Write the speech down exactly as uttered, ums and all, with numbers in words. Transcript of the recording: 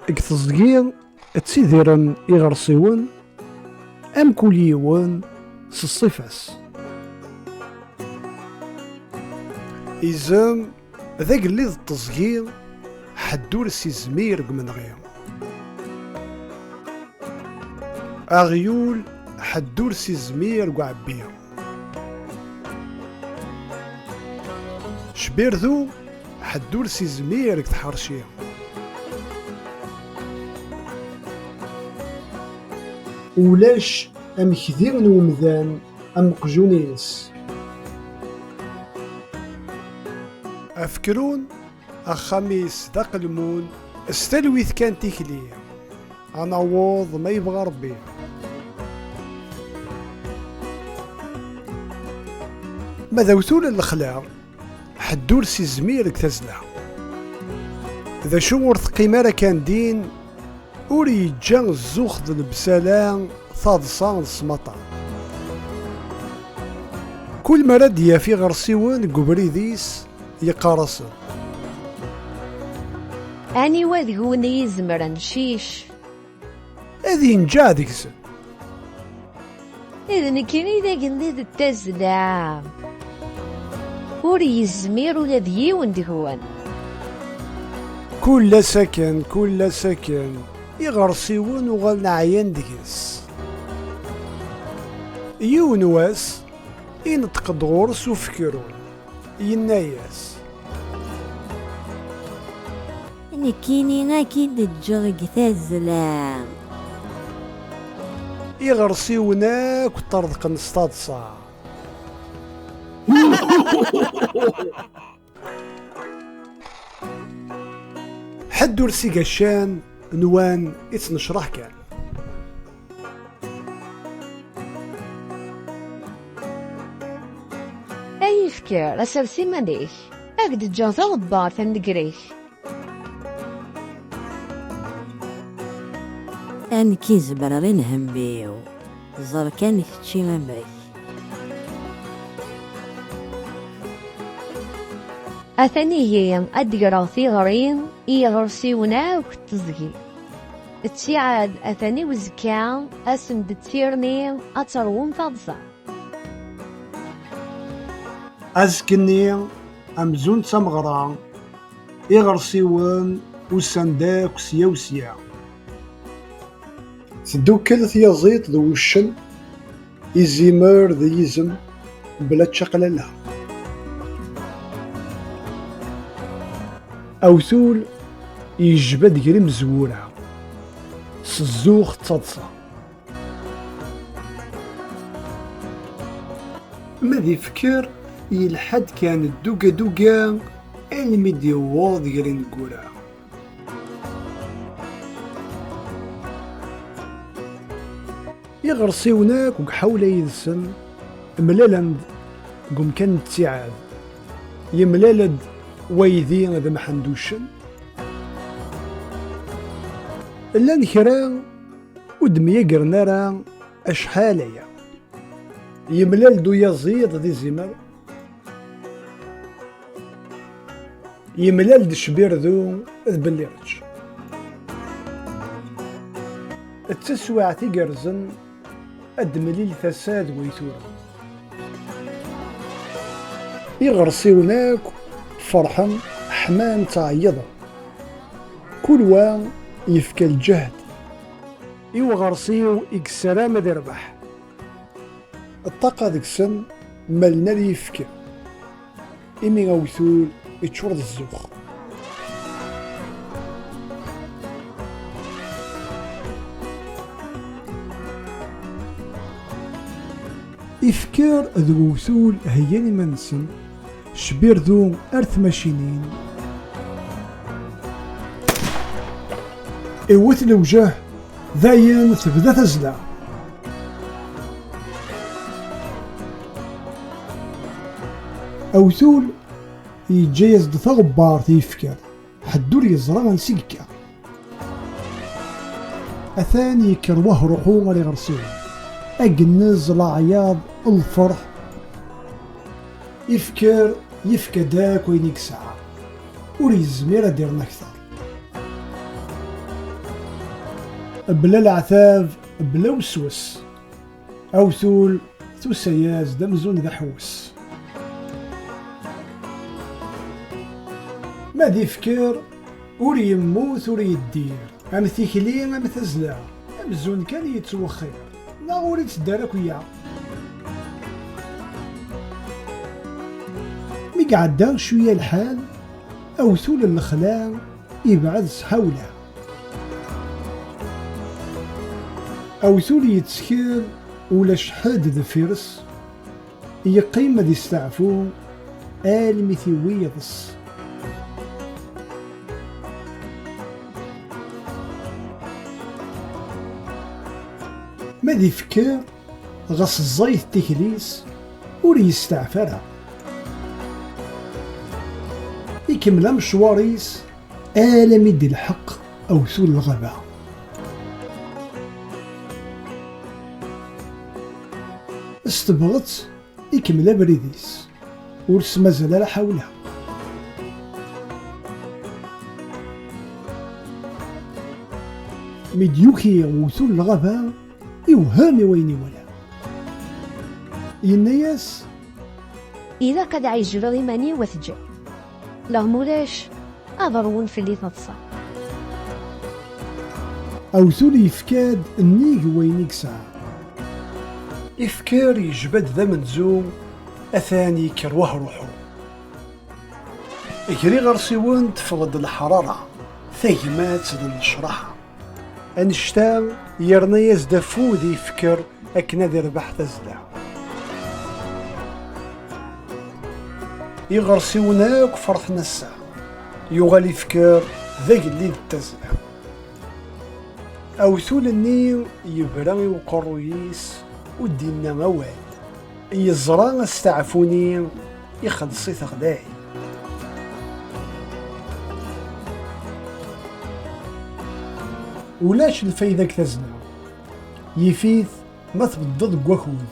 Deg teẓgi ttidiren iɣersiwen, amkul yiwen s ṣṣifa-s. Izem d agellid n teẓgi, ḥedd ur s-izmir deg umenɣi. Aɣyul, ḥedd ur s-izmir deg uɛebbi. Cbirdu, ḥedd ur s-izmir deg tḥerci. Ulac amekdi n umdan am uqjun-ines. Afekrun, axxam-is d aqelmun, s talwit kan tikli, ad naweḍ ma yebɣa Rebbi. Ma d awtul n lexla, ḥedd ur s-izmir deg tazzla. D acu ur teqqim ara kan din, ur yeǧǧa zzux d lebsala, taḍsa d smaṭa. Kul mi ara d-yaf iɣersiwen deg ubrid-is, yeqqar-asen: Aniwa deg-wen i izemren cic? Ad yenǧeɛ deg-sen. D nekkini i d agellid n tazzla. Ur yezmir ula d yiwen deg-wen. Kul ass akken, kul ass akken, iɣersiwen uɣalen ɛyan deg-s. Yiwen wass, ineṭq-d ɣur-s ufekrun, yenna-yas: Nekkini ad k-id-ǧǧeɣ deg tazzla. Iɣersiwen akk ṭṭerḍqen s taḍsa. Ḥedd ur s-igaccan, nwan ittnecraḥ kan. Ay ifker, asers iman-ik, ad k-d-ǧǧeɣ taɣebbart a nnger-ik. A nekk i zemreɣ i nhemmi-w, ẓer kan kečči amek. Atan ihi ad d-greɣ tiɣri i yiɣersiwen akk n teẓgi. Ttiɛad atan i uzekka, asem-d d tirni ad terwum taḍsa. Azekka-nni, amzun d tameɣra, iɣersiwen usan-d akk sya u sya. Teddukel tyaziḍt d wuccen, izimer d yizem, bla ččaqlala. Awtul yejba-d gar imezwura, s zzux d taḍsa. Ma d ifker, yelḥa-d kan dduga dduga almi d-yewweḍ gar ineggura. Iɣersiwen akk deg ḥawla yid-sen mlalen-d deg umkan n ttiɛad. Yemlal-d waydi d Mḥend Uccen. Llan kra ur d-myagren ara acḥal aya. Yemlal-d uyaziḍ d izimer. Yemlal-d Cbirdu d Bellireǧ. D taswiɛt igerrzen ad d-temlil tasa d way tura. Iɣersiwen akk ferḥen, ḥman, ttɛeyyiḍen. Kul wa yefka lǧehd i uɣersiw i yessaram ad irbeḥ. Ṭṭaqa deg-sen ma llan ar yifker, imi awtul iččur d zzux. Ifker d uwtul heyyan iman-nsen, Cbirdu ar tmacinin. Iwwet lewjah, dayen tebda tazzla. Awtul yeǧǧa-yas-d taɣebbart i yifker, ḥedd ur yeẓra ansi yekka. Atan yekker wahruḥu ar iɣersiwen, agennez, leɛyaḍ, lferḥ. Ifker yefka-d akk ayen i yesɛa, ur yezmir ad d-irnu akter. Bla leɛtab, bla weswes. Awtul tusa-yas-d amzun d aḥewwes. Ma d ifker, ur yemmut ur yeddir. Am tikli am tazla, amzun kan yettwexxir. Neɣ ur itteddu ara akk ya. Mi iɛedda cwiya lḥal, awtul n lexla ibɛed s ḥawla. Awtul yettkel ulac ḥedd deffir-s, yeqqim ad isteɛfu almi tiwi yiḍes. Ma d ifker, ɣas ẓẓayet tikli-s, ur yesteɛfa ara. Ikemmel amecwar-is alami d-ilḥeq awtul n lɣaba. S tebɣet ikemmel abrid-is, ur s-mazal ara ḥawla. Mi d-yuki uwtul n lɣaba, iwhem i wayen iwala. Yenna-yas: Ilaq ad ɛijbeɣ iman-iw ad t-ǧǧeɣ. Neɣ mulac, ad ṛwun fell-i taḍsa. Awtul yefka-d nnig wayen i yesɛa. Ifker yejba-d d amenzu, atan yekker wahruḥu. Gar iɣersiwen teffeɣ-d leḥrara, tagmat d nnecraḥa. Annect-a yerna-yas-d afud i yefker akken ad irbeḥ tazzla. Iɣersiwen akk ferḥen ass-a, yuɣal ifker d agellid n tazzla. Awtul-nni yebra i uqerruy-is, ur d-inna awal. Yeẓra asteɛfu-nni ixelleṣ-it ɣlay. Ulac lfayda deg tazzla, yif-it ma tbeddeḍ deg wakud.